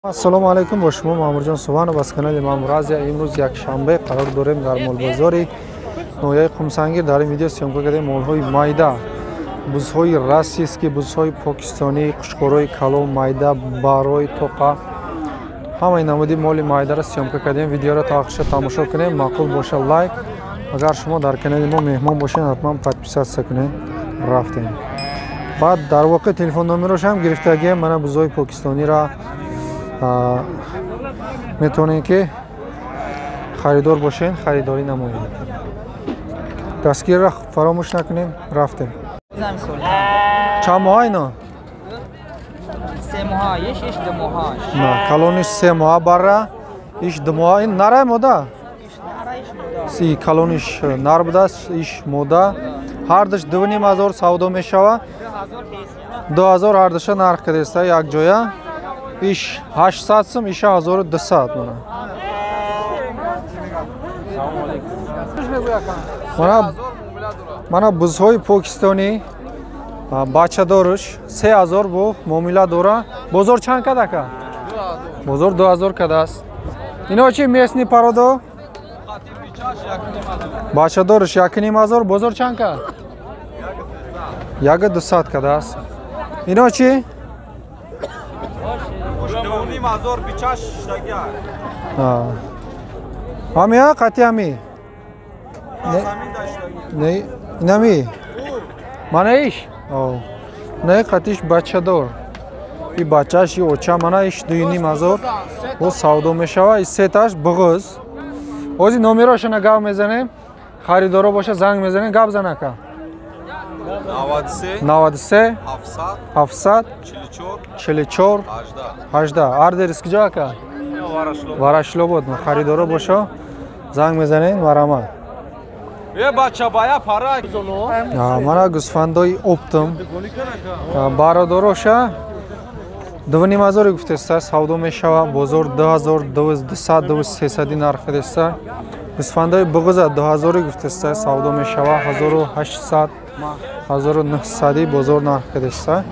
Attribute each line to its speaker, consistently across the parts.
Speaker 1: Ассалому алайкум, бо шумо Маъмурҷон Субҳанов аз канали Маъмур Азия. Имрӯз якшанбе қарор дорем дар молбозори ноҳияи Қумсангир. Дар ин видео съёмка кардем молҳои майда, бузҳои российский, бузҳои покистонӣ, қушқорҳои калон, майда, барои тоқа, ҳамаи намуди моли майдаро съёмка кардем. Видеоро то охирша тамошо кунем, маъқул боша лайк. Агар шумо дар канали мо меҳмон бошед, ҳатман подписаться кунед. Рафтем. Баъд дар воқеъ телефон номерошам гирифтагием. Мана бузҳои покистониро метавонед ки харидор бошед, харидорӣ намоед. Дастгирро фаромӯш накунем. Рафтем. Чанд моҳа ино? Калониш се моҳа, барра иш ду моҳа. Ин нара мода? Си калониш нар будааст, иш мода. Ҳардуш 2500 савдо мешава. 2000 ҳардуша нарх кардеста якҷоя. Иш 800 сум, иша 1200. Мана мана бузҳои покистонӣ бачадоруш 3000 бу муомила дора. Бозор чанд кад ака? Бозор 2000 кадааст. Ино чи местный порода? Бачадоруш 1500, бозор чанд кад? 1200 кадааст. Ино чи? Ҳамия қати ҳами? Не, инами? Мана иш? Не, қатиш бачадор. И бачаш, и оча, мана иш 2500 бо савдо мешава. И сеташ буғуз. Ози номерошона гап мезанем. Харидоро боша занг мезанем. Гап зан ака. 93 700 44 18. Ардерис куҷо ака? Варашлобод. Харидоро бошо занг мезанем. Марама. Мана гӯсфандои оптом бародароша 2500 гуфтеста савдо мешава. Бозор 2000, 2200, 2300 нарх деста. Гӯсфандои буғуза 2000 гуфтеста савдо мешава. 1800, 1900 бозор нарх кардеста.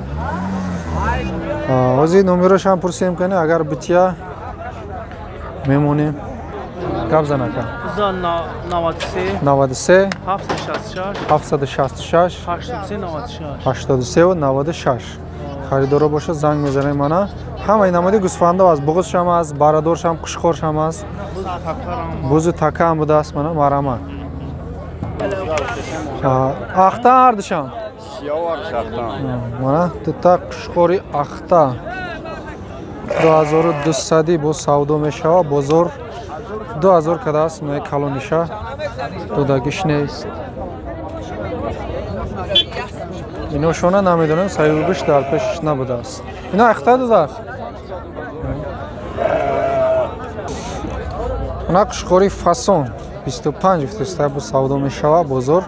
Speaker 1: Ҳозир номерошам пурсем кани, агар бития мемонем. Гап зан ака. 93 766 83 96. Харидоро боша занг мезанем. Мана ҳамаи намуди гӯсфандо аст, буғузшам аст, барадоршам, қушқоршам аст, бузу такаам будааст. Мана марама. Ахта ҳардушам? Мана дута қушқори ахта 2200 бо савдо мешава. Бозор 2000 кадааст. Нои калониша додагиш нест. Иношона намедонем, саюбиш дар пешиш набудааст. Ино ахта додааст. Мана қушқори фасон 25 гуфтеста бо савдо мешава. Бозор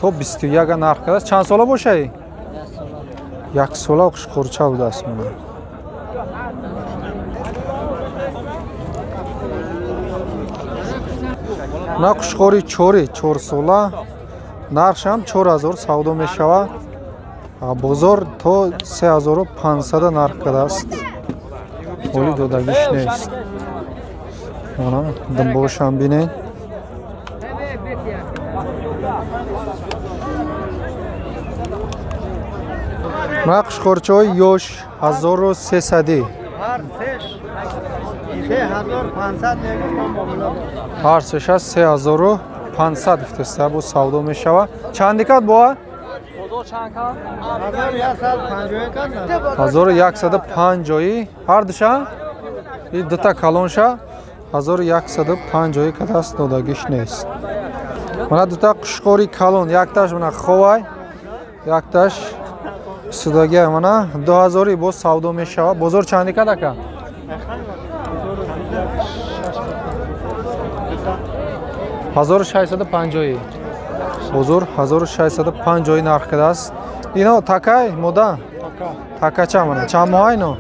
Speaker 1: то 21 нарх кардааст. Чанд сола бошаи? Як сола қушқорча будааст. Мана на қушқори чори 4 сола, нархшам 4000 савдо мешава. Бозор то 3500 нарх кардааст. Ҳоли додагиш нест. Мана думбошам бинед. Мана қушқорчаҳои ёш 1300. Ҳар сеша 3500 гуфтеста бо савдо мешава. Чанди кад боа? 1150. Ҳар душа? И дута калонша 1150 кадааст, додагиш нест. Мана дута қушқори калон, якташ мана ховай, якташ судагия. Мана 2000 боз савдо мешава. Бозор чанди кад ака? 1650. Бозор 1650 нарх кардааст. Ино такай мода? Такача мана. Чанд моҳа ино?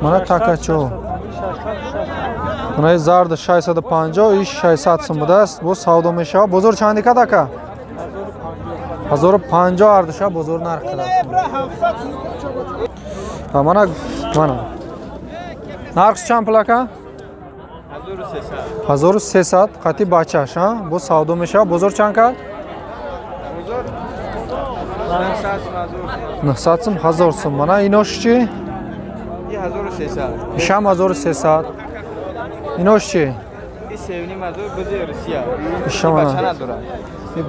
Speaker 1: Мана такачо. Мана зард 650, иш 600 сум будааст. Боз савдо мешава. Бозор чанди кад ака? 1050 ҳардуша бозор нарх кардааст. Мана мана. Нарх чанд пул ака? 1300 қати бачаш, а? Бо савдо мешава. Бозор чанд кард? 900 сум, 1000 сум. Мана инош чи?
Speaker 2: 1300.
Speaker 1: Ишам 1300. Инош чи?
Speaker 2: 3500 бузи Русия.
Speaker 1: Ишам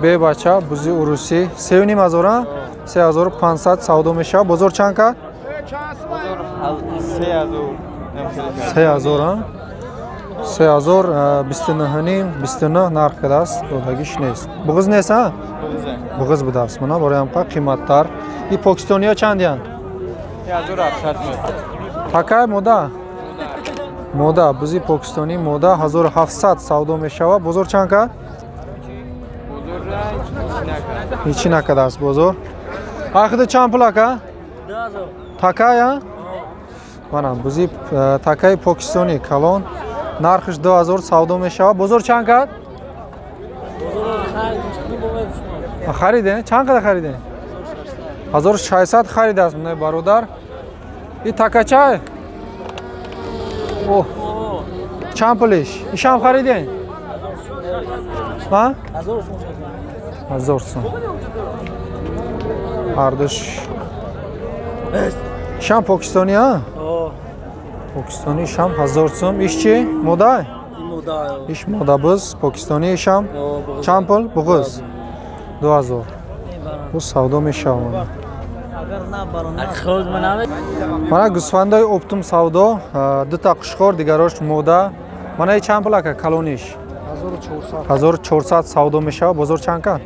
Speaker 1: бе бача бузи урусӣ 3500, 3500 савдо мешава. Бозор чанд кард?
Speaker 2: 3000.
Speaker 1: 3000, 3000 29 29 нарх кардааст, додагиш нест. Буғиз нест, а? Буғиз будааст. Мана барои ҳамқа қиматтар. И покистониё чанд янд?
Speaker 2: 1700.
Speaker 1: Такай мода? Мода, бузи покистонӣ мода 1700 савдо мешава. Бозор чанд кард? Ҳечи накардааст бозор. Ахида чанд пул ака? Такай, а? Мана бузи такаи покистонӣ калон нархш 2000 савдо мешава. Бозор чанд кард? Хариде? Чанд қадар хариде? 1600 харидааст мана бародар. И такачай? О. Чанд пулиш? Ишам хариден? Ҳа? 1000 сум. Ҳардуш. Ишам покистонӣ, а? Покистонӣ ишам 1000 сум. Иш чи? Мода? Иш мода буз, покистонӣ ишам. Чанд пул? Буғиз. 2000. Бу савдо мешавад. Мана гӯсфандаи оптум савдо, дута қушқор, дигарош мода. Мана чанд пул ака калониш? 1400 савдо мешавад. Бозор чанд кард?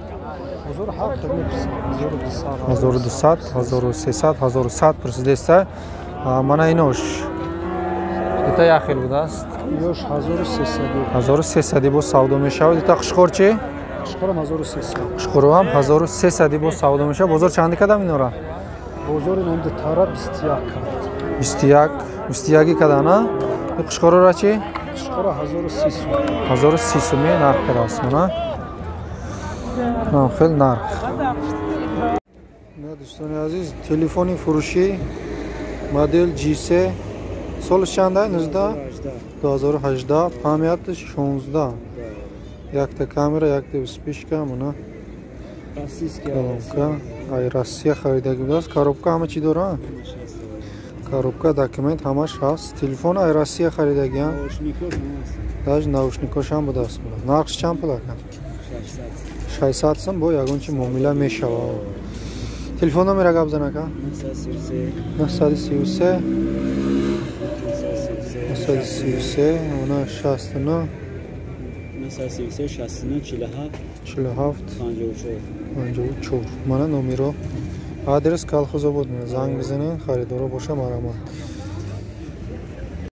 Speaker 1: 1200, 1300, 1100 пурсидеста. Мана инош дута як хел будааст. 1300 бо савдо мешавад. Дута қушқор чи? Қушқорам 1300 бо савдо мешавад. Бозор чанд кадам инора?
Speaker 3: Бозори номди тара 21 кард.
Speaker 1: 21, 21 кадан, а? Қушқорора чи?
Speaker 3: Қушқора 1030 сум.
Speaker 1: 1030 сум нарх кардааст мана. Хел нарх. Дӯстони азиз, телефони фурӯшӣ модел G3 солаш чанда? 2018, памяташ 16. Якта камера, якта вспышка, мана. Коробка, ай Россия харидаги будааст. Коробка ҳама чӣ дора? Коробка, документ ҳамаш ҳаст. Телефон ай Россия харидагиам. Даже наушникош ҳам будааст. Нархш чанд пул ака? 600 сум бо ягон чи муомила мешавад. Телефон номера гап зан ака? 933 933 69
Speaker 4: 933 69 47
Speaker 1: 47 54. Мана номеро. Адрес Колхозобод. Занг бизанед, харидоро боша, марҳамат.